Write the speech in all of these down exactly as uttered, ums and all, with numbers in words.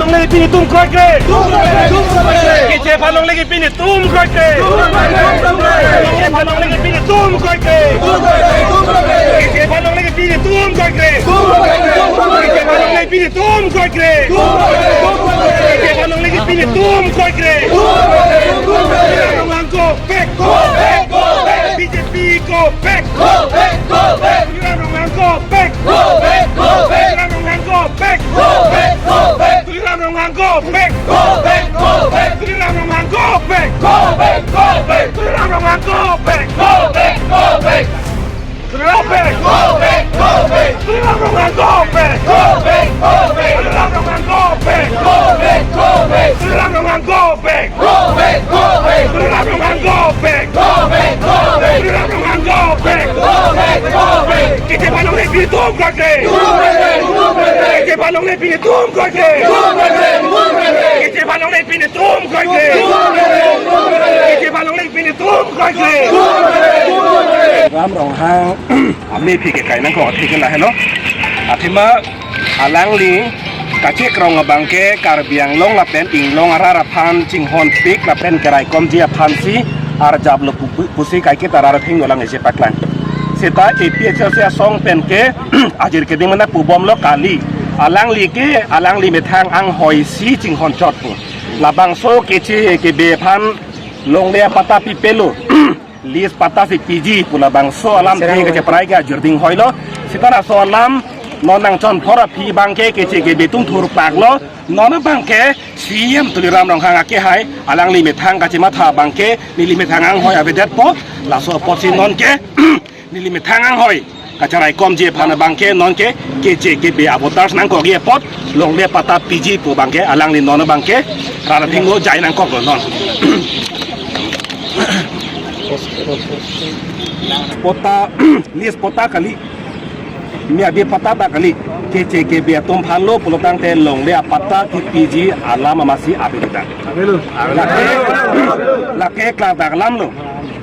Longle pini tum kroikre. Keche aphan longle pini tum kroikre. Keche aphan longle pini tum kroikre. Keche aphan longle pini tum kroikre. Keche aphan longle pini tum kroikre. Keche aphan longle pini tum kroikre. Tuliram Ronghang go back. Go back, go back. B J P go back. Go back, go back. Tuliram Ronghang go back. Go back, go back. Tuliram Ronghang go back. Go back, go back. Tuliram Ronghang go back. Go back, go back. Tuliram Ronghang go back. Go back, go back. Tuliram Ronghang go back. Go back, go back. Tuliram back. Go back, go back. Tuliram Ronghang go back. Go back, go back. Tuliram Ronghang go back. Go back, go back. Tuliram Ronghang go back. Go back, go back. Tuliram Ronghang go back. Go back, go back. Tuliram Ronghang go back. Go back, go back. Keche aphan longle pini tum kroikre. Keche aphan longle pini tum kroikre. Keche aphan longle pini tum kroikre. Keche aphan longle pini tum kroikre. Ram Ronghang amephi kekai nangkok athe ke lahelo. Athema alangli kachekrong abangke Karbi Anglong lapen inglong arat aphan chinghonpik lapen keraikomji aphansi arjaplo pu-, pusi kaiketa rat athengno alang isi paklang. Seta A P H L C asong pen ke ajir keding mana pubomlo kali. Alangli ke alangli methang anghoi si chinghon chot pu. Labangso keche kebe aphan longle apatta pipelo. Lease patta si piji pu labangso alamthe kacheprai ke ajir ding hoilo. Seta laso alam non nangchonphor aphi abangke keche kebe atum thurpaklo. Non abangke C E M Tuliram Ronghang akehai alangli methang kachematha abangke neli methang anghoi avedetpo. Laso apotsi nonke neli methang anghoi kacheraikomji aphan abangke nonke keche kebe avoters nangkokji apot longle patta piji pu abangke alangli non abangke rat athengno jai nangkoklo non. Patta, lease patta kali. Miadi patta ta kali. Keche kebe atum aphanlo pulotangte longle apatta kepiji alam amatsi ave ta. Lake, lake klardak alamlo.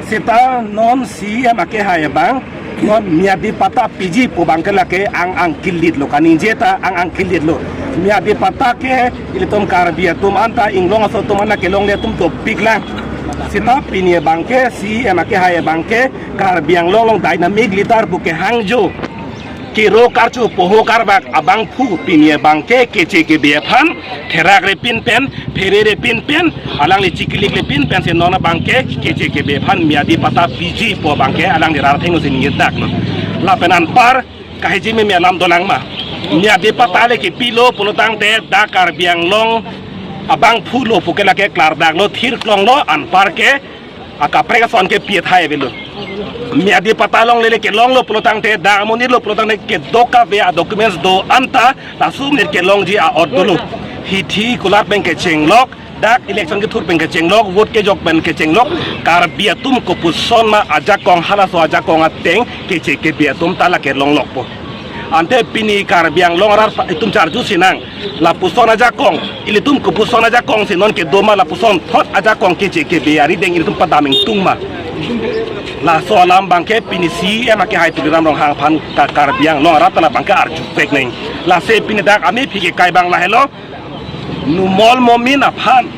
Seta non C E M akehai abang non miadi patta piji pu abangke lake ang ang kilitlo, kaningje ta ang ang kilitlo. Miadi patta ke ilitum Karbi atum anta inglong aso atum anta kelongle atum dopiklang. Seta pini abangke C E M akehai abangke Karbi Anglong along dynamic leader pu kehangjo. Kero karcho poho karbak abangphu pini abangke keche kebe aphan therakre pin pen, pherere pin pen, alangli chikilikle pin pensi non abangke keche kebe aphan miadi patta piji pu abangke alangli rat athengno si ningjetaklo. Lapen anpar kahiji meme alam dolang ma. Miadi patta le kepilo pulotangte dak Karbi Anglong abangphulo puke lake klardaklo, thirklonglo, anpar ke akaprek ason ke piet hai avelo. Miadi patta longle le kelonglo pulotangte, dak amonitlo pulotangte kedo kave adocuments do anta laso amonit kelongji a-ot dolo. Hithi kulat pen kechenglok, dak election kethur pen kechenglok, vote kejok pen kechenglok, Karbi atum kopuson ma ajakong halaso ajakong ateng keche kebe atum ta lake longlokpo. Ante pini Karbi Anglong arat itum charju sinang. Lapuson ajakong, ilitum kopuson ajakong si non kedo ma, lapuson thot ajakong keche kebe arideng ilitum padam ingtung ma. Laso alam abangke pini C E M akehai Tuliram Ronghang aphan ka Karbi Anglong arat ta labangke arjuvek nang. Lasi pini dak amephi kekai abang lahelo. Numol Momin aphan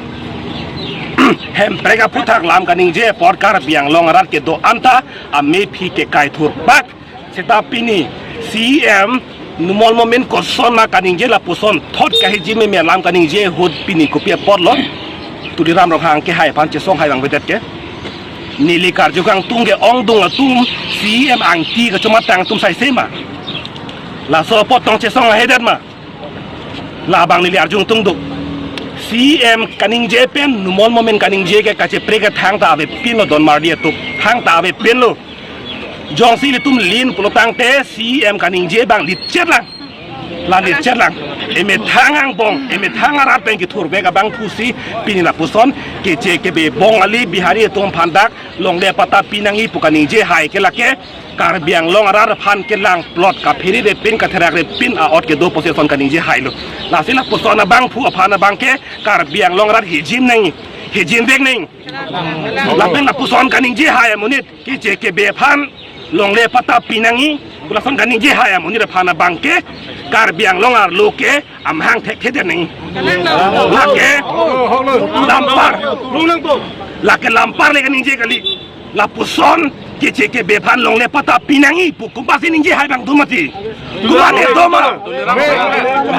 Hemprek aphuthak lam kaningje apot Karbi Anglong arat kedo anta amephi kekai thurpak. Seta pini C E M Numol Momin koson ma kaningje lapuson thot kahiji meme alam kaningje ahut pini kopi apotlo Tuliram Ronghang akehai aphan chesong hai abang bedet ke. Neli karju kangtung ke ongdung atum C E M angti kachomatang atum saise ma. Laso apot tong chesong ahedet ma. Labang neli arjung tungduk. C E M kaningje pen Numol Momin kaningje ke kacheprek ke thangta avepinlo don marli atum. Thangta avepinlo. Jongsi ilitum lin pulotangte C E M kaningje abang litchet lang. La litchet lang. Emethang angbong, emethang arat pen kethurvek abangphusi pini lapuson keche kebe Bongali Bihari atum aphan dak longle patta pinangji pu kaningje hai ke lake Karbi Anglong arat aphan kelang plot kapherere pin katherakre pin a-ot kedo possession kaningje hailo. Lasi lapuson abangphu aphan abangke Karbi Anglong arat hijim nang, hijimvek nang. Lapen lapuson kaningje hai amonit keche kebe aphan longle patta pinangji, Lason kaningje hai amonit aphan abangke Karbi Anglong arlo ke amahang thekthedet nangji. Lake lampar. Lake lampar le kaningje kali. Lapuson keche kebe aphan longle patta pinangji pu komatsi ningje hai abang do mati? Komatne do ma?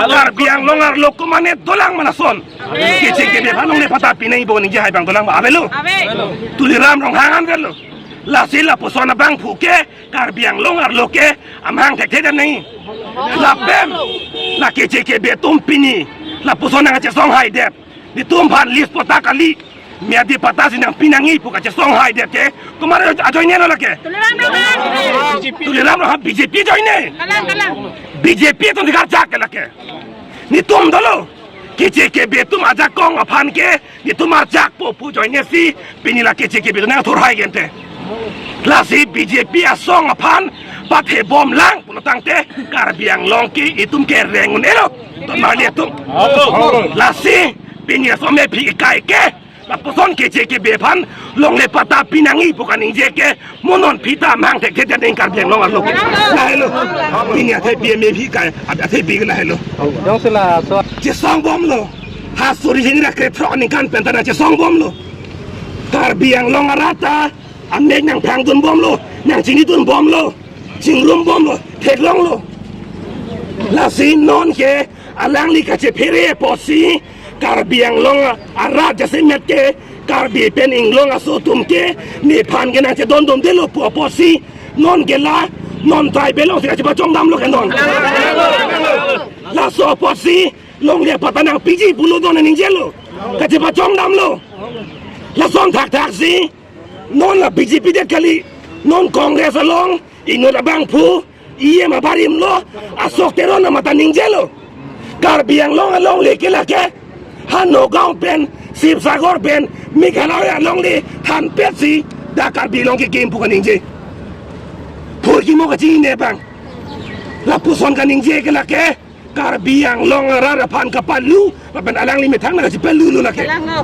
Karbi Anglong arlo komatne dolang ma lason? Keche kebe aphan longle patta pinangji pu ningje hai abang dolang ma? Avelo. Ave. Tuliram Ronghang anvetlo. Lasi lapuson abangphu ke Karbi Anglong arlo ke amahang thekthedet nangji. Lapen la keche kebe atum pini lapuson nangkachesong haidet. Netum aphan lease patta kali, miyadi patta si nangpinangji pu kachesong haidet ke komat ajoinelo lake? Tuliram Ronghang. Tuliram Ronghang B J P ajoine. Kalang, kalang. B J P atum digar jak ke lake. Netum dolo. Keche kebe atum ajakong aphan ke netum arjakpo pu ajoine si pini la keche kebe atum nangthur hai gente. Lasi B J P asong aphan pathebomlang pulo tangte Karbi Anglong ke itum kereng un-elo. Ton mali atum. Lasi pini aso amephi kai ke lapuson keche kebe aphan longle patta pinangji pu kaningje ke mo non pita amahang thekthedet nangji Karbi Anglong arlo ke. Lahelo. Pini athepi amephi kai, athepi ke lahelo. Jongsi laso. Chesongbomlo. Ha suri hini ra krethrok aningkan pen ta nangchesongbomlo. Karbi Anglong arat ta amek nangphrangdunbomlo, nangchinidunbomlo, chingrumbomlo, theklonglo. Lasi non ke alangli kachephere apotsi Karbi Anglong arat jasemet ke Karbi pen Inglong aso atum ke nephan ke nangchedondundelo pu apotsi non ke la non tribal alongsi kachepachongdamlo ke non. Laso apotsi longle patta nangpiji pulo non ningjelo. Kachepachongdamlo. Lason thakthaksi non la B J P det kali, non Congress along inut abangphu E M abarim lo, Ashok Teron amat ta ningjelo. Karbi Anglong alongle ke lake ha Nagaon pen, Sibsagar pen, Meghalaya alongle thanpetsi dak Karbi Anglong kekim pu kaningje. Phurkimo kachinine abang. Lapuson kaningje ke lake Karbi Anglong arat aphan kapalu, lapen alangli methang nangkachepalulo lake. Kalang lo.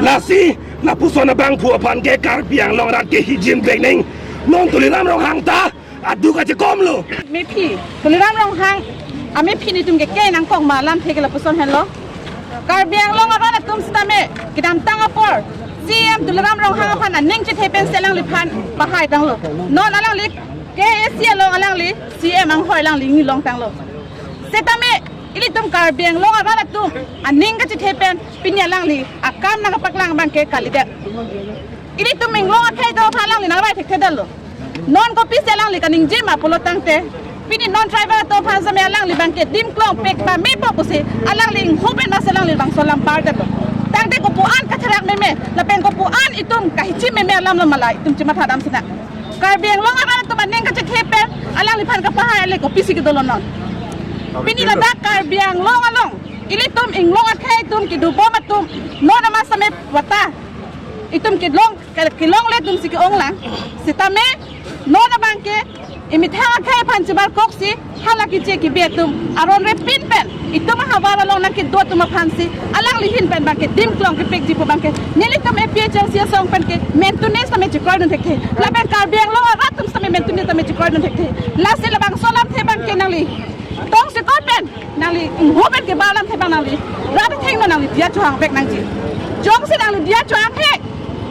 Lasi lapuson abangphu aphan ke Karbi Anglong arat ke hijim bek neng. Non Tuliram Ronghang ta aduk kachekomlo. Mephi, Tuliram Ronghang amephi netum ke ke nangkok ma alamthe ke lapuson henlo. Karbi Anglong arat atum sitame kedamtang apor C E M Tuliram Ronghang aphan aning chethe pensi alangliphan pahai tanglo. Non alangli K A A C along alangli C E M anghoi alangli ngi longtanglo. Setame ilitum Karbi Anglong arat atum aning kachethe pen pini alangli akam nangkapaklang abangke kalidet. Ilitum Inglong akhei do aphan alangli nangrai thekthedetlo. Non kopisi alangli kaningje ma pulo tangte, pini non tribal atum aphan sitame alangli abangke dimklong pek pamepo pusi alangli ingho pen masi alangli bangso alam pardetlo. Tangte kopu-an katherak meme, lapen kopu-an itum kahichi meme alam lo ma la itum chemathadam sinang. Karbi Anglong arat atum aning kachethe pen alangliphan kapahai le kopisi kedolo non? Pini ladak Karbi Anglong along ilitum Inglong akhei atum kedobom atum non amat sitame patta itum kelong, ke-, kelongle atumsi ke-onglang. Sitame non abangke emethang akhei aphan chebarkoksi hala keche kebe atum aron repin pen itum ahavar along nangkedo atum aphansi alangli ahin pen abangke dimklong kepekji pu abangke nelitum A P H L C asong pen ke mentune sitame chekroidun thekthe. Lapen Karbi Anglong arat atum sitame mentune sitame chekroidun thekthe. Lasi labangso alamthe abangke nangli tongsekot pen nangli ingho pen keba alamthe abang nangli rat athengno nangli diya chohang vek nangji. Jongsi nangli diya chohanghe,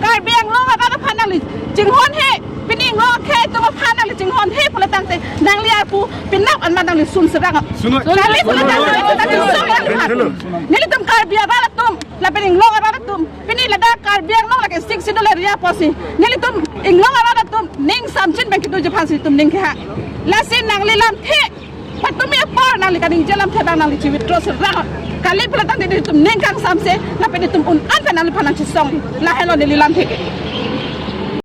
Karbi Anglong arat aphan nangli chinghonhe, pini Inglong akhei atum aphan nangli chinghonhe pulo tangte nangli arpu penap anmat nangli sun serang. Sunu. Kali pulo tangte nangli sun serang. Nelitum Karbi arat atum, lapen Inglong arat atum, pini ladak Karbi Anglong lake Sixth Schedule area apotsi nelitum Inglong arat atum ning samchin pen kedoji aphansi itum ning kehang. Lasi nangli lamthe patumi apor nangli kaningje alamthe abang nangli chi-withdraw serang. Kali pulo tangte itum ning kangsamse, lapen itum un-an pen nangliphan nangchesong. Lahelo neli lamthe ke.